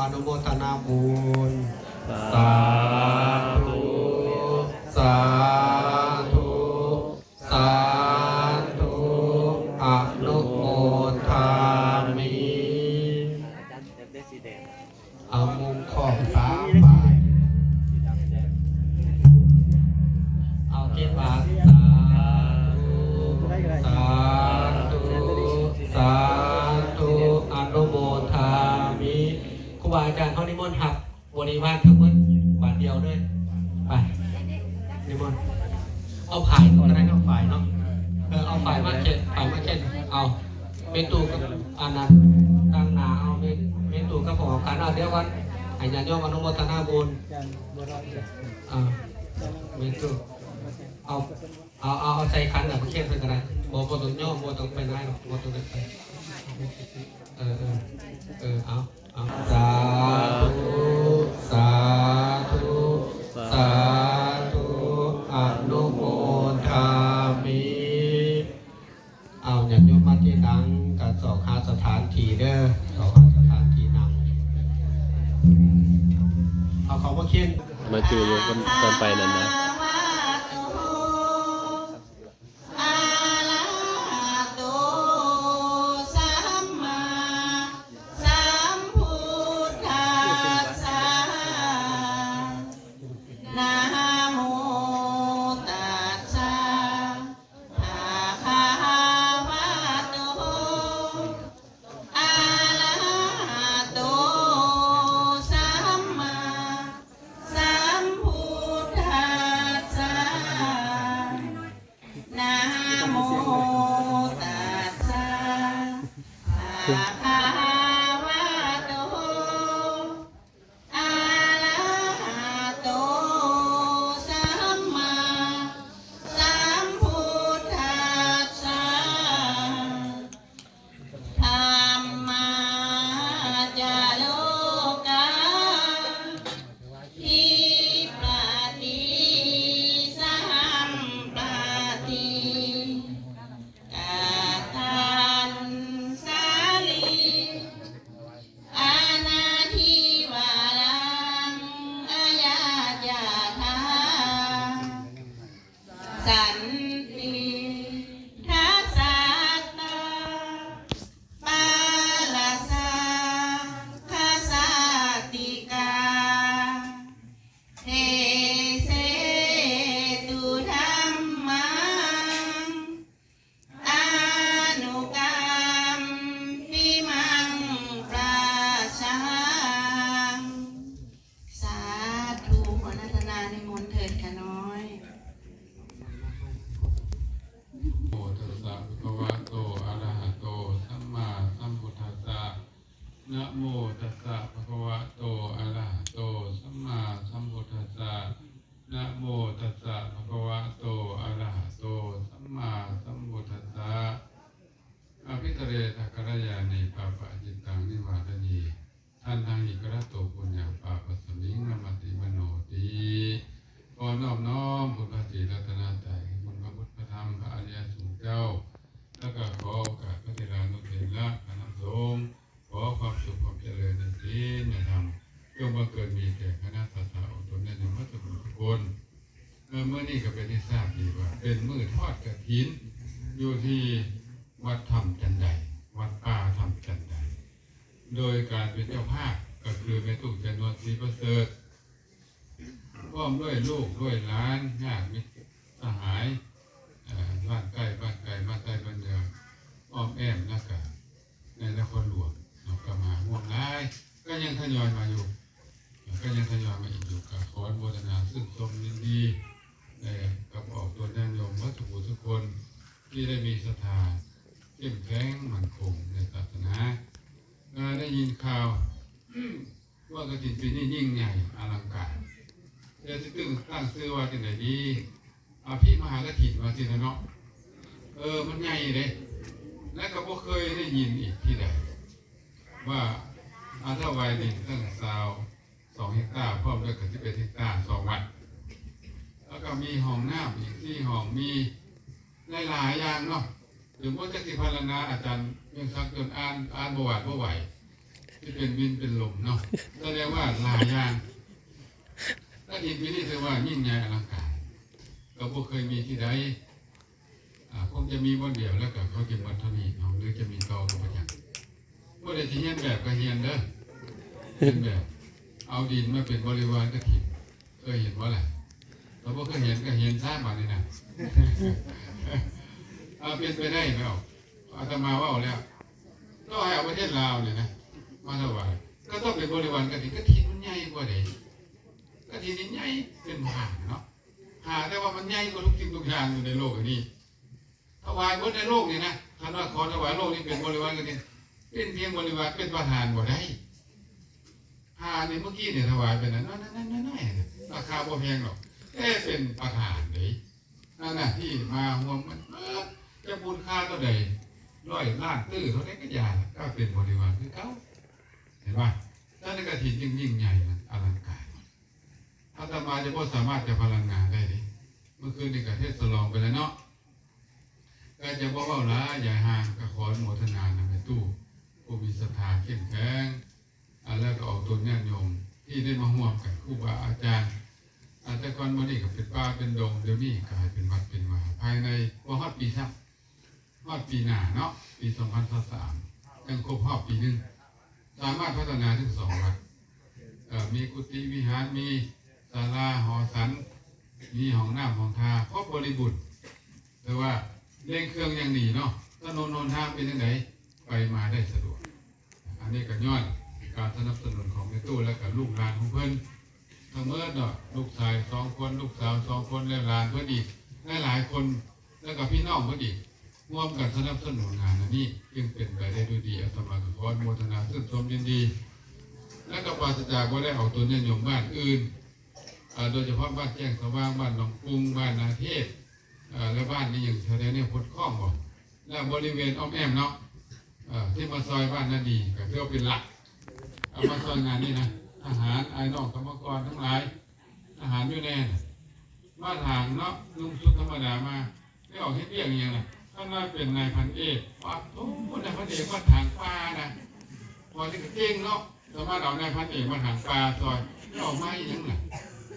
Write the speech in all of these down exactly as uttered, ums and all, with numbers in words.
อนุโมทนาบุญ สาธุ สาธุ สาธุ อนุโมทามิ เอามุมขอบสามฝ่าย เอาคิดว่า สาธุ สาธุ สาธุ อนุโมทามิ ครูบาอาจารย์เขานิมนต์ครับ บริวารทั้งหมดบาทเดียวเลย ไป นิมนต์ เอาฝ่ายก็ได้เนาะ ฝ่ายเนาะ เออ เอาฝ่ายมาเช็ด ฝ่ายมาเช็ด เอา เมตุกับอันนั้น ตั้งหน้า เอา เม เมตุกับของการเอาเดี๋ยวก่อน ให้ญาติโยมอนุโมทนาบุญ อ่า เมตุ เอา เอา เอา เอาใส่ขันน่ะ มาเช็ดใส่กระดาษ บ่ บ่ต้องย่อ บ่ต้องไปไหนหรอก บ่ต้องไป เออ เออ เออ เอา เอา สาธุ สาธุ สาธุ อนุโมทามิ เอาญาติโยมมาที่นั่ง ก็เสาะหาสถานที่เด้อ เสาะหาสถานที่นั่ง เอาเขามาเขียน มาเจออยู่คน คนไปนั่นนะ อะระหะโต สัมมาสัมพุทธัสสะ นะโมตัสสะ ภะคะวะโต อะระหะโต สัมมาสัมพุทธัสสะ นะโมตัสสะ ภะคะวะโต อะระหะโต สัมมาสัมพุทธัสสะ ธัมมาจาโรกา ทิปปะติสัมปะติ กะตัญสาลี อนาทิวารัง อายาจาทา สันติทัสสะตา ปาลาสาคสาติกา เทเสตุธัมมัง อนุกัมปิมังปะชา สาธุ ขออาราธนานิมนต์เถิดข้าน้อย โมตัสสะภะคะวะโต อะระหะโต สัมมาสัมพุทธัสสะ นะโมตัสสะภะคะวะโต อะระหะโต สัมมาสัมพุทธัสสะ นะโมตัสสะภะคะวะโต อะระหะโต สัมมาสัมพุทธัสสะ อะภิสะเรนะกัลยาณี ปาปะจิตตังนิวาราณี ทันทังอิกะระโต ปุญญัง ปาปัสสะมิง นะมาติมโนติ ขอนอบน้อมคุณพระศรีรัตนตรัย คุณพระพุทธพระธรรมพระอริยสงฆ์เจ้า แล้วก็ขอโอกาสพระเถรานุเถระคณะสงฆ์ ขอความสุขความเจริญในศีลในธรรม จงบังเกิดมีแก่คณะสัตยาญาติโยมทุกคน เอ่อ มื้อนี้ก็เป็นที่ทราบดีว่า เป็นมื้อทอดกฐิน อยู่ที่วัดถ้ำจันได วัดป่าถ้ำจันได โดยการเป็นเจ้าภาพก็คือแม่ตุ๊กจันนวลศรีประเสริฐ พร้อมด้วยลูกด้วยหลาน ญาติมิตรสหาย เอ่อ บ้านใกล้บ้านไกล บ้านใต้บ้านเหนือ อ้อมแอม แล้วก็ในนครหลวง เนาะ ก็มาร่วมหลาย ก็ยังทยอยมาอยู่ ก็ยังทยอยมาอีกอยู่ ก็ขออนุโมทนาชื่นชมยินดี เอ่อ กับออกตนญาติโยมวัดทุกผู้ทุกคน ที่ได้มีศรัทธาเข้มแข็งมั่นคงในศาสนา เอ่อ ได้ยินข่าว ว่ากฐินปีนี้ยิ่งใหญ่อลังการ แต่สิตั้ง ตั้งชื่อว่าจังได๋ดี อภิมหากฐินว่าสิเนาะ เออ มันใหญ่เด้ และก็บ่เคยได้ยินอีกที่ใด ว่า อา ถวายดินตั้งซาวสองเฮกตาร์ พร้อมด้วยกับสิบเอ็ดเฮกตาร์ สองวัด แล้วก็มีห้องน้ำอีกสี่ห้อง มีหลายๆ อย่างเนาะ ถึงว่าจักสิพรรณนาอาจารย์เรืองศักดิ์จนอ่าน อ่านบ่หวาดบ่ไหว สิ เป็นวินเป็นลมเนาะ แสดงว่าหลายอย่าง กฐินปีนี้ถือว่ายิ่งใหญ่อลังการ ก็บ่เคยมีที่ใด อ่า คงจะมีบ่อนเดียว แล้วก็เขาจะหมดเท่านี้เนาะ หรือจะมีต่อก็บ่จัก ผู้ใดสิเฮียนแบบก็เฮียนเด้อ เฮียนแบบ เอาดินมาเป็นบริวารกฐิน เคยเห็นบ่ล่ะ ถ้าบ่เคยเห็นก็เห็นซะบัดนี้นะ เอาเป็นไปได้ไหม อาตมาเว้าแล้ว ก็ให้เอาประเทศลาวเนี่ยนะ มาถวาย ก็ต้องเป็นบริวารกฐิน กฐินมันใหญ่กว่าเด้ กฐินนี่ใหญ่เป็นมหาเนาะ หาแต่ว่ามันใหญ่กว่าทุกสิ่งทุกอย่างอยู่ในโลกอันนี้ ถวายเบิดในโลกนี่นะ คันว่าขอถวายโลกนี่เป็นบริวารกฐิน เป็นเพียงบริวาร เป็นประธานบ่ได้ หาเนี่ยเมื่อกี้เนี่ยถวายไปนะ น้อยๆๆๆ ราคาบ่แพงหรอก แต่เป็นประธานเด้ นั่นน่ะที่มาร่วมมันเบิด จะมูลค่าเท่าใด ร้อยล้านตื้อเท่าใดก็อย่า ก็เป็นบริวารคือเก่า เห็นป่ะ ท่านกฐินจึงยิ่งใหญ่นะ อลังการ อาตมาจะบ่สามารถจะพรรณนาได้เด้ เมื่อคืนนี้ก็เทศน์สลองไปแล้วเนาะ ก็จะบ่เว้าหลาย อย่าห่าง ก็ขออนุโมทนานำแม่ตู้ ผู้มีศรัทธาเข้มแข็ง อ่า แล้วก็ออกตนญาติโยมที่ได้มาร่วมกัน ครูบาอาจารย์ อ่า แต่ก่อนมื้อนี้ก็เป็นป่าเป็นดง เดี๋ยวนี้กลายเป็นวัดเป็นวา ภายในบ่ฮอดปีซ้ำ ฮอดปีหน้าเนาะ ปีสองพันยี่สิบสาม ยังครบรอบปีหนึ่ง สามารถพัฒนาถึงสองวัด เอ่อ มีกุฏิวิหาร มีศาลาหอฉัน มีห้องน้ำห้องท่า ครบบริบูรณ์ แต่ว่าเร่งเครื่องอย่างดีเนาะ ถนนหนทางเป็นจั่งใด ไปมาได้สะดวก อันนี้ก็ย้อนการสนับสนุนของแม่ตู้และกับลูกหลานของเพิ่น ทั้งหมดเนาะ ลูกชายสองคน ลูกสาวสองคน และหลานเพิ่นอีกหลายๆคน แล้วก็พี่น้องเพิ่นอีก ร่วมกันสนับสนุนงานอันนี้ จึงเป็นไปได้ด้วยดี อาตมาก็ขออนุโมทนาชื่นชมยินดี และก็ปราศจากบ่ได้เอาตนญาติโยมบ้านอื่น เอ่อ โดยเฉพาะบ้านแจ้งสว่าง บ้านหนองกุง บ้านนาเทพ เอ่อ และบ้านนี้ยังแถวๆเนี่ย พดข้องบ่ และบริเวณอ้อมแอมเนาะ เอ่อ ที่มาซอยบ้านนาดี ก็ถือว่าเป็นหลัก เอามาซอยงานนี่นะ ทหาร อ้ายน้องกรรมกรทั้งหลาย ทหารอยู่แน่ มาถางเนาะ นุ่งชุดธรรมดามา ไม่ออกเฮ็ดเวียกอิหยังนะ คันว่าเป็นนายพันเอก ปาดโธ่ นายพันเอกมาถางป่านะ พอที่กระเก่งเนาะ สามารถเอานายพันเอกมาถางป่าซอย ไม่ออกมาอีหยังน่ะ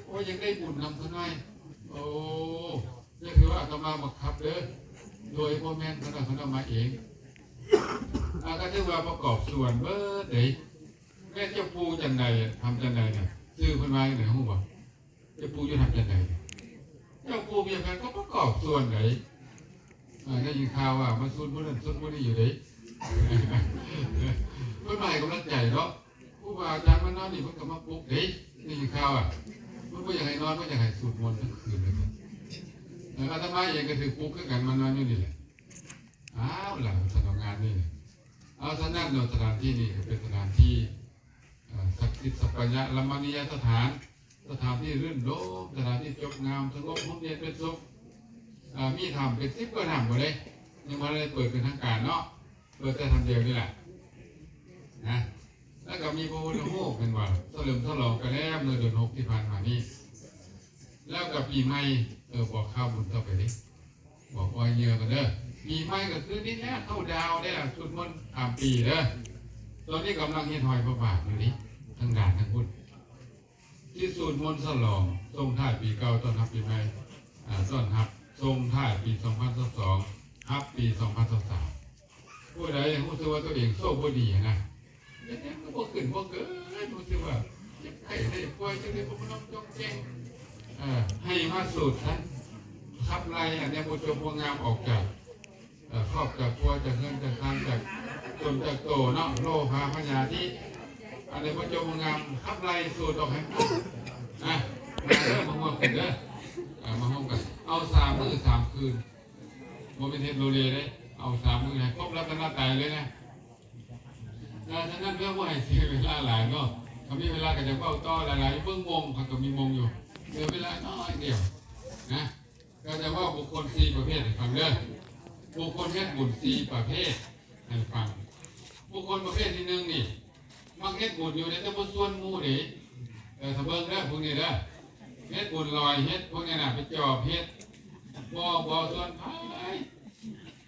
โอ้ย ยังได้บุญนำซะหน่อย โอ้ อย่าถือว่าอาตมาบังคับเด้อ โดยบ่แม่น เพิ่นว่าเพิ่นเอามาเอง อ่า ก็ถือว่าประกอบส่วนเบิดเด้ แม่เจ้าปู่จั่งใด ทำจั่งใดน่ะ ชื่อเพิ่นว่าจั่งใดฮู้บ่ เจ้าปู่อยู่ทำจั่งใด เจ้าปู่เวียงจันทน์ก็ประกอบส่วนใด อ่า ได้ยินข่าวว่ามาสูตรมนต์นั่นสูตรมนต์นี่อยู่เด้ เพิ่นมาให้กำลังใจเนาะ ครูบาอาจารย์มานอนนี่เพิ่นก็มาปลุกเด้ ได้ยินข่าวอ่ะ เพิ่นบ่อยากให้นอน เพิ่นอยากให้สูตรมนต์ทั้งคืนเลย เออ อาตมาเองก็ถือปลุกคือกัน มานอนอยู่นี่แหละ อ้าว ล่ะ สำหรับงานนี่ เอา ฉะนั้นเนาะ สถานที่นี่ก็เป็นสถานที่ เอ่อ ศักดิ์สิทธิ์สัปปายะรมณียสถาน สถานที่รื่นรมย์ สถานที่จบงาม สงบร่มเย็นเป็นสุข เอ่อ มีถ้ำเป็นสิบกว่าถ้ำหมดเลย ยังบ่ได้เปิดเป็นทางการเนาะ เปิดแต่ถ้ำเดียวนี่แหละ นะ แล้วก็มีพระพุทธรูปเป็นว่าเฉลิมฉลองกันแล้วเมื่อเดือนหกที่ผ่านมานี้ แล้วก็ปีใหม่ เออ บอกข่าวบุญต่อไปดิ บอกออยเหยื่อกันเด้อ ปีใหม่ก็คือนี่แหละ เข้าดาวน์ได้ล่ะ สูตรมนต์ข้ามปีเด้อ ตอนนี้กำลังเฮ็ดหอยพระบาทอยู่นี่ ทางด้านทางพุ้น ที่สูตรมนต์ฉลอง ส่งท้ายปีเก่า ต้อนรับปีใหม่ อ่า ต้อนรับ ส่งท้ายปีสองพันยี่สิบสอง รับปีสองพันยี่สิบสาม ผู้ใดรู้สึกว่าตัวเองโชคบ่ดีนะ เฮ็ดหยังก็บ่ขึ้นบ่เกิน รู้สึกว่าเจ็บไข้ได้ป่วยจั่งใด๋บ่มาลองจ้องแจ้ง เอ่อ ให้มาสูตรซะ ขับไล่อันเนี้ยบ่จบบ่งามออกจาก เอ่อ ครอบจากครัว จากเงินจากคำ จากตนจากโตเนาะ โลภะพยาธิ อันนี้บ่จบบ่งาม ขับไล่สูตรออกให้หมด นะ มาเด้อ มาร่วมกันเด้อ อ่า มาร่วมกัน เอาสามมื้อสามคืน บ่เป็นเฮ็ดโลเลเด้ เอาสามมื้อให้ครบรัตนตรัยเลยนะ เอ่อ ฉะนั้นเพื่อบ่ให้เสียเวลาหลายเนาะ ถ้ามีเวลาก็จะเว้าต่อหลายๆ เบิ่งโมง ข้อยก็มีโมงอยู่ เหลือเวลาน้อยเดียวนะ ก็จะเว้าบุคคลสี่ประเภทให้ฟังเด้อ บุคคลเฮ็ดบุญสี่ประเภทให้ฟัง บุคคลประเภทที่หนึ่งนี่ มักเฮ็ดบุญอยู่เด้ แต่บ่ชวนหมู่เด้ เออ ถ้าเบิ่งเด้อ พวกนี้เด้อ เฮ็ดบุญลอยเฮ็ด พวกนี้น่ะ ไปจอบเฮ็ด บ่ บ่ชวนไผ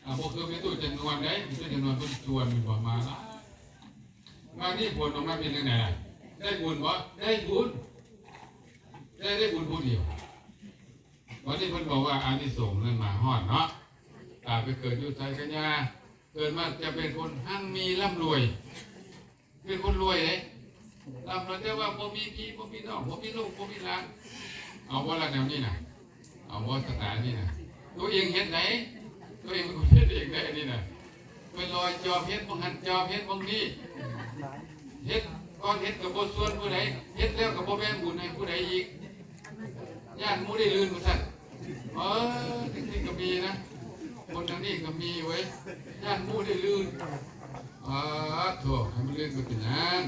อ่า บ่คือแม่ตู้จำนวนเด้ แม่ตู้จำนวนเพิ่นชวน เพิ่นบอกมาหลาย มานี่ผลออกมาเป็นยังไงล่ะ ได้บุญบ่ ได้บุญ ได้ ได้บุญผู้เดียว วันนี้เพิ่นบอกว่าอานิสงส์นั้นมาฮอดเนาะ ตาไปเกิดอยู่ไสกะยา เกิดมาจะเป็นคนหั่งมีร่ำรวย เป็นคนรวยเด้ ร่ำรวยแต่ว่าบ่มีพี่บ่มีน้อง บ่มีลูก บ่มีหลาน เอาบ่ล่ะแนวนี้น่ะ เอาบ่สไตล์นี่น่ะ ตัวเองเฮ็ดได๋ ตัวเองเป็นคนเฮ็ดเองได้อันนี้น่ะ ไปลอยจอบเฮ็ดบ่หั่นจอบเฮ็ดบ่นี่ เฮ็ดก่อนเฮ็ดกะบ่ชวนผู้ใด เฮ็ดแล้วกะบ่แบ่งบุญให้ผู้ใดอีก ย้านหมู่ได้ลื่นว่าซั่น เออ จังซี่กะมีนะ คนทางนี้กะมีเว้ย ย้านหมู่ได้ลื่น อาโธ่ ให้มันลื่นไปเป็นหยัง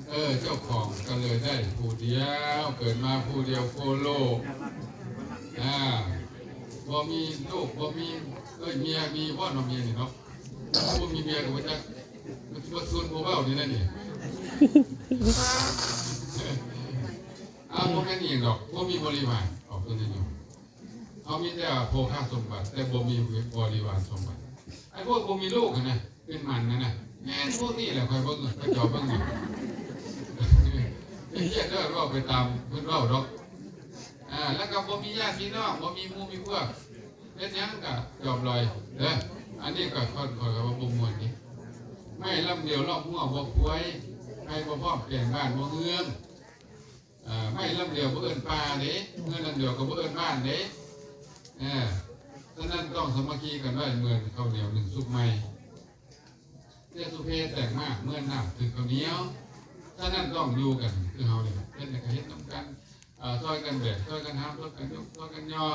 เออ เจ้าของกะเลยได้ผู้เดียว เกิดมาผู้เดียวโคโลก อ่า บ่มีลูก บ่มี เอ้ย เมียมีบ่เนาะ เมียนี่เนาะ บ่มีเมียกะบ่จัก มันสิมาชวนผู้เว้านี่นะนี่ อ้าว บ่แม่นอีหยังดอก บ่มีบริวาร ออกตัวนี้อยู่ เฮามีแต่โภคสมบัติ แต่บ่มีบริวารสมบัติ ไอ้พวกบ่มีลูกหั่นนะ เป็นหมันหั่นนะ แม่นพวกนี้แหละ ข้อยเบิ่ง ข้อยจอบเบิ่งอยู่ ไอ้เหี้ยเด้อ เว้าไปตามเพิ่นเว้าดอก อ่า แล้วกะบ่มีญาติพี่น้อง บ่มีหมู่มีพวก เฮ็ดหยังกะจอบลอยเด้อ อันนี้กะข้อย ข้อยกะว่าบ่ม่วนนี่ ไม้ลำเดียวล้อมหัวบ่ควาย ไผบ่พร้อมแปลงบ้านบ่เฮือน เอ่อ ไม้ลำเดียวบ่เอิ้นป่าเด้ เฮือนหลังเดียวกะบ่เอิ้นบ้านเด้ เออ ฉะนั้นต้องสามัคคีกันไว้เหมือนข้าวเหนียวนึ่งสุกใหม่ แต่สุเพแตกมากเหมือนน้ำถือข้าวเหนียว ฉะนั้นต้องอยู่กันคือเฮานี่ล่ะ เฮ็ดหยังกะเฮ็ดนำกัน เอ่อ ซ่อยกันแบก ซ่อยกันหาม ซ่อยกันยก ซ่อยกันย่อ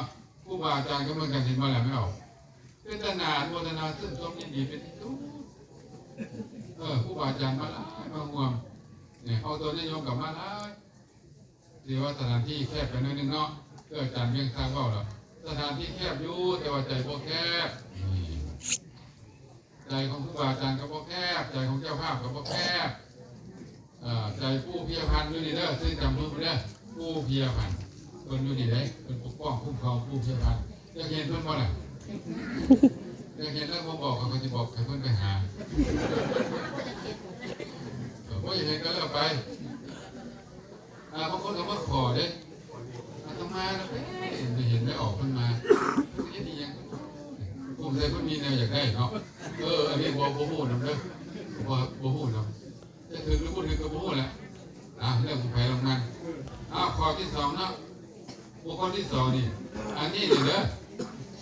ครูบาอาจารย์กะเหมือนกัน เห็นบ่ล่ะแม่ออก เป็นตาหน้าอนุโมทนาชื่นชมยินดีเป็นที่สุด เออ ครูบาอาจารย์มาหลาย มาร่วม เนี่ย เอาตัวนี้โยมกลับมาหลาย ที่ว่าสถานที่แคบไปหน่อยนึงเนาะ คืออาจารย์เวียงศักดิ์เว้าแล้ว สถานที่แคบอยู่ แต่ว่าใจบ่แคบ นี่ ใจของครูบาอาจารย์กะบ่แคบ ใจของเจ้าภาพกะบ่แคบ เอ่อ ใจปู่พีรพันธ์อยู่นี่เด้อ ซื่อจำเพิ่นเด้อ ปู่พีรพันธ์ เพิ่นอยู่นี่เด้ เพิ่นปกป้องคุ้มครองปู่พีรพันธ์ อยากเห็นเพิ่นบ่ล่ะ อยากเห็นแล้วบ่บอก ข้อยสิบอกให้เพิ่นไปหา เออ บ่อยากเห็นกะแล้วไป อ่า บางคนกะมาขอเด้ อาตมาน่ะ เอ๊ะ ได้เห็นได้ออกเพิ่นมา เพิ่นเฮ็ดอีหยัง คงใส่เพิ่นมีแนวอยากได้เนาะ เออ อันนี้บ่ บ่ฮู้นำเด้อ บ่ บ่ฮู้นำ จะถือหรือบ่ถือกะบ่ฮู้แหละ อ่ะ เรื่องของไผของมัน อ่ะ ข้อที่สองเนาะ หัวข้อที่สองนี่ อันนี้นี่เด้อ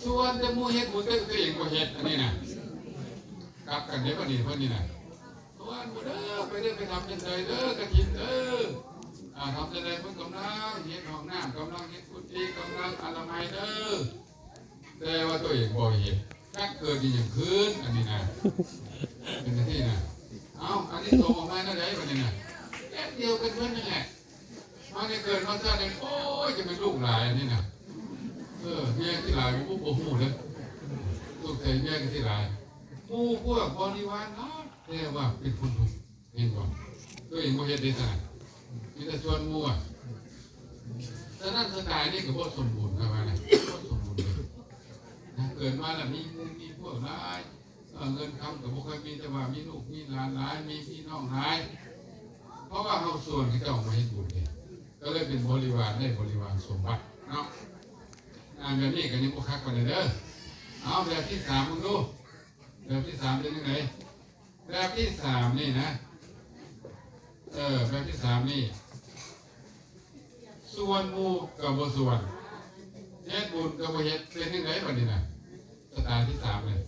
ชวนแต่หมู่เฮ็ดบุญแต่ตัวเองบ่เฮ็ด อันนี้น่ะ กลับกันเด้อบัดนี้เพิ่นนี่น่ะ ชวนหมู่เด้อ ไปเด้อ ไปทำจังใดเด้อกฐินเด้อ อ่า ทำจังใดเพิ่นกำลังเฮ็ดห้องน้ำ กำลังเฮ็ดกุฏิ กำลังอนามัยเด้อ แต่ว่าตัวเองบ่เฮ็ด จักเกิดอีหยังขึ้น อันนี้น่ะ เป็นจังซี่น่ะ เอ้า อันนี้ส่งออกมาแนวใดบัดนี้น่ะ แบบเดียวกันเพิ่นนั่นแหละ มาในเกิดมาชาตินี้ โอ้ย จะเป็นลูกหลายอันนี้น่ะ เออ เมียสิหลาย บ่ บ่ฮู้เด้อ ลูกใส่เมียกะสิหลาย หมู่พวกบริวารหลาย แต่ว่าเป็นคนทุกข์ เห็นบ่ ตัวเองบ่เฮ็ดเด้ซั่นน่ะ มีแต่ชวนหมู่อะ ฉะนั้นสไตล์นี่กะบ่สมบูรณ์ครับว่านะ บ่สมบูรณ์เลย นะ เกิดมาแล้วมีหมู่มีพวกหลาย เอ่อ เงินคำกะบ่ค่อยมี แต่ว่ามีลูกมีหลานหลาย มีพี่น้องหลาย เพราะว่าเฮาชวนเขาเจ้ามาเฮ็ดบุญเด้ กะเลยเป็นบริวาร ได้บริวารสมบัติเนาะ อ่า แบบนี้กะยังบ่คักปานใดเด้อ เอาแบบที่สามเบิ่งดู แบบที่สามเป็นจังได แบบที่สามนี่นะ เออ แบบที่สามนี่ ชวนหมู่กะบ่ชวน เฮ็ดบุญกะบ่เฮ็ด เป็นจังไดบัดนี้น่ะ สไตล์ที่สามเลย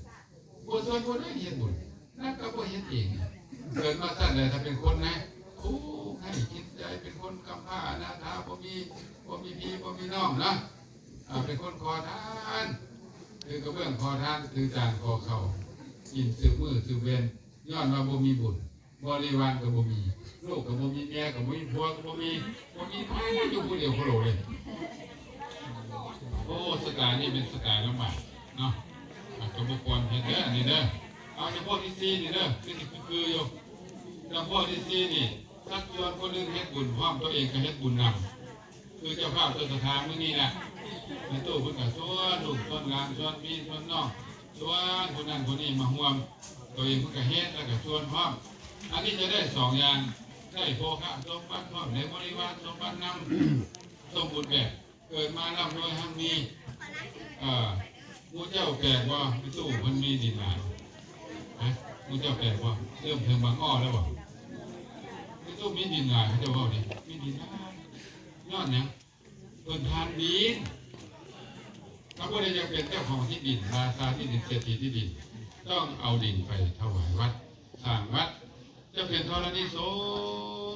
บ่ชวนผู้ใดเฮ็ดบุญ นั่นกะบ่เฮ็ดเอง เกิดมาซั่นแหละ ถ้าเป็นคนนะ ทุกข์ให้จิตใจ เป็นคนกำพร้าอนาถา บ่มี บ่มีพี่ บ่มีน้องนะ อ่า เป็นคนขอทาน ถือกะเบื้องขอทาน ถือจานขอข้าว กินซุมื้อซุเว็น ย้อนว่าบ่มีบุญ บริวารกะบ่มี ลูกกะบ่มี เมียกะบ่มี ผัวกะบ่มี บ่มีไผ อยู่ผู้เดียวโคโลเลย โอ้ สไตล์นี่เป็นสไตล์ลำบากเนาะ อ่ะ กะบ่ควรเฮ็ดเด้อ อันนี้เด้อ เอาจำพวกที่สี่นี่เด้อ คือสิคือๆอยู่ จำพวกที่สี่นี่ ชักชวนคนอื่นเฮ็ดบุญพร้อม ตัวเองกะเฮ็ดบุญนำ คือเจ้าภาพเจ้าศรัทธามื้อนี้น่ะ แม่ตู้เพิ่นกะชวนลูกชวนหลาน ชวนพี่ชวนน้อง ชวนผู้นั้นผู้นี้มาร่วม ตัวเองเพิ่นกะเฮ็ด แล้วกะชวนพร้อม อันนี้จะได้สองอย่าง ได้โภคะสมบัติพร้อม ได้บริวารสมบัตินำ สมบูรณ์แบบ เกิดมาร่ำรวยหั่งมี เอ่อ หมู่เจ้าแปลกบ่ แม่ตู้เพิ่นมีดินหลาย ฮะ หมู่เจ้าแปลกบ่ เริ่มเทิงบางอ้อแล้วบ่ แม่ตู้มีดินหลาย เขาเจ้าเว้าดิ มีดินหลาย ย้อนหยัง เพิ่นทานดิน ถ้าผู้ใดอยากเป็นเจ้าของที่ดิน ราชาที่ดิน เศรษฐีที่ดิน ต้องเอาดินไปถวายวัด สร้างวัด จะเป็นธรณีส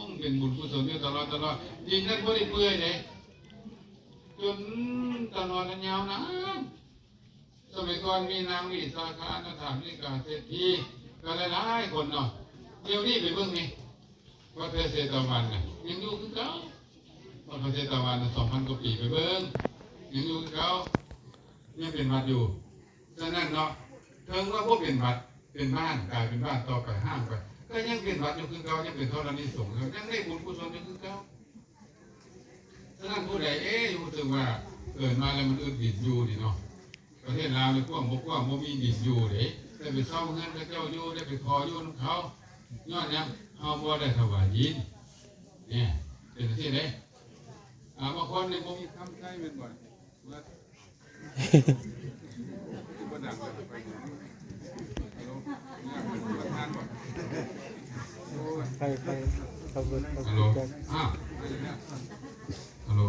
งฆ์ เป็นบุญกุศลอยู่ตลอดตลอด ดินนั้นบ่ได้เปื่อยเด้ จนตลอดและยาวนาน สมัยก่อนมีนางวิสาขา นาถานิกาเศรษฐี ก็หลายๆคนเนาะ เดี๋ยวนี้ไปเบิ่งนี่ วัดพระเชตวันน่ะ ยังอยู่คือเก่า วัดพระเชตวันน่ะ สองพันกว่าปีไปเบิ่ง ยังอยู่คือเก่า ยังเป็นวัดอยู่ ฉะนั้นเนาะ ถึงว่าบ่เป็นวัด เป็นบ้าน กลายเป็นบ้านต่อไป ห้างไป ก็ยังเป็นวัดอยู่คือเก่า ยังเป็นธรณีสงฆ์อยู่ ยังได้บุญกุศลอยู่คือเก่า ฉะนั้นผู้ใด เอ๊ะ รู้สึกว่าเกิดมาแล้วมันอึดดินอยู่นี่เนาะ ประเทศลาวนี่กว้างบ่กว้าง บ่มีดินอยู่เด้ ได้ไปเช่าเฮือนเขาเจ้าอยู่ ได้ไปขออยู่นำเขา ย้อนหยัง เฮาบ่ได้ถวายดิน เนี่ย เป็นจังซี่เด้ อ่า บางคนนี่บ่มีคำใช้แม่นบ่ เบิด บ่ดัง ฮัลโหล เนี่ย ประธานบ่ โอ้ย ใครใคร ขอบคุณขอบ ฮัลโหล คุณครับ อ้าว ฮัลโหล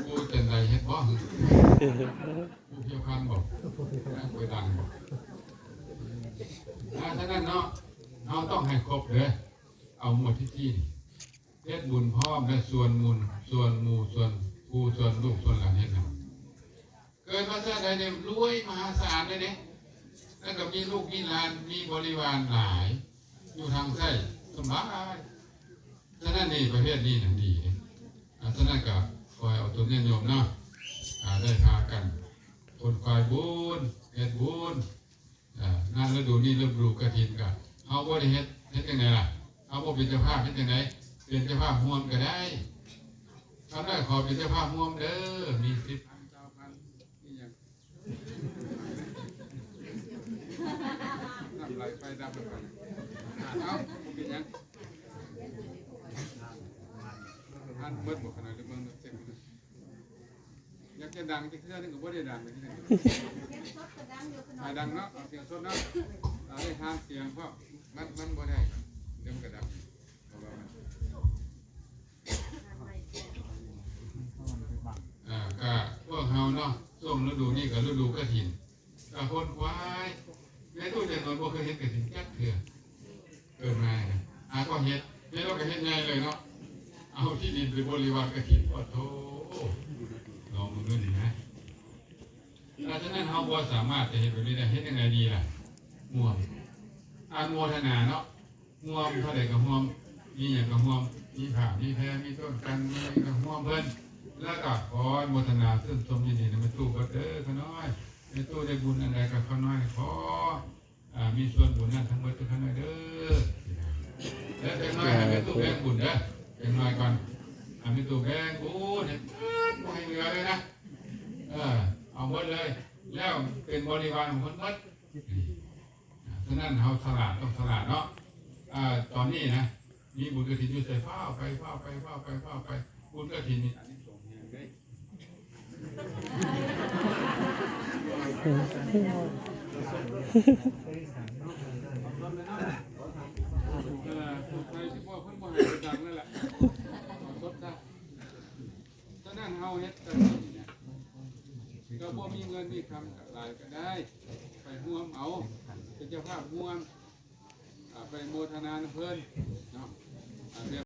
โอ้ย จังใดเฮ็ดบ่ ผู้เพียวพันบ่ นั่งไปดังบ่ อ่า ฉะนั้นเนาะ เฮาต้องให้ครบเด้อ เอาหมวดที่สี่นี่ เฮ็ดบุญพร้อมและชวนหมู่ ชวนหมู่ ชวนครู ชวนลูก ชวนหลานเฮ็ดนำ เกิดมาชาติใดเนี่ยรวยมหาศาลเลยเนี่ย แล้วก็มีลูกมีหลาน มีบริวารหลาย อยู่ทางไส้สบาย ฉะนั้นนี่ประเภทนี้น่ะดีเด้ อ่า ฉะนั้นก็คอยเอาตัวเนี่ยโยมเนาะ อ่า ได้พากัน คนคอยบุญ เฮ็ดบุญ อ่า งานฤดูนี้ฤดูกฐินก็ เฮาบ่ได้เฮ็ด เฮ็ดจั่งใดล่ะ เฮาบ่เป็นเจ้าภาพเฮ็ดจั่งใด เป็นเจ้าภาพร่วมก็ได้ คันได้ขอเป็นเจ้าภาพร่วมเด้อ มีสิบพัน เก้าพัน นี่หยัง น้ำไหลไฟดับแล้วกัน เอ้า บ่เป็นหยัง ท่านเบิดบ่ขนาดหรือเบิ่งเซ็ง อยากจะดังจักเทื่อนึงก็บ่ได้ดังเลยที่ไหน อ่า ดังเนาะ เอาเสียงสดเนาะ เอาได้ทางเสียงเพราะมัน มันบ่ได้ เดี๋ยวมันก็ดับ เพราะว่ามัน อ่า ก็พวกเฮาเนาะ ช่วงฤดูนี้ก็ฤดูกฐิน ก็คนควาย แม่ตู้ใจนวลบ่เคยเห็นกฐินจักเทื่อ เกิดมาเนี่ย อ่า ก็เฮ็ด เฮ็ดแล้วก็เฮ็ดใหญ่เลยเนาะ เอาที่ดินไปบริวารกฐิน โอ้โธ่ ลองมึงดูนี่นะ เพราะฉะนั้นเฮาบ่สามารถจะเฮ็ดแบบนี้ได้ เฮ็ดจั่งใดดีล่ะ ร่วม อนุโมทนาเนาะ ร่วมเท่าใดก็ร่วม มีหยังก็ร่วม มีผ้า มีแพ มีต้นกัน มีหยังก็ร่วมเพิ่น แล้วก็ขออนุโมทนาชื่นชมยินดีนำแม่ตู้เบิดเด้อ ข้าน้อย แม่ตู้ได้บุญอันใดก็ข้าน้อยขอ อ่า มีส่วนบุญนั่นทั้งหมดทุกท่านเด้อ แล้วจักหน่อยให้แม่ตู้แบ่งบุญเด้อ จักหน่อยก่อน ให้แม่ตู้แบ่งบุญให้เบิด บ่ให้เหลือเลยนะ เออ เอาหมดเลย แล้วเป็นบริวารของเพิ่นหมด อ่า ฉะนั้นเฮาฉลาดต้องฉลาดเนาะ อ่า ตอนนี้นะ มีบุญกฐินอยู่ไสฟ้าวไป ฟ้าวไป ฟ้าวไป ฟ้าวไป บุญกฐินนี่ อันนี้สงส์แห่งเด้ เออ ใครที่บอกเพิ่นบ่ให้ดังนั่นแหละ เอาสดซะ ฉะนั้นเฮาเฮ็ดจั่งซี่เนี่ย ก็บ่มีเงินมีคำหลายก็ได้ ไปร่วมเอา เป็นเจ้าภาพร่วม อ่า ไปโมทนานำเพิ่นเนาะ อ่า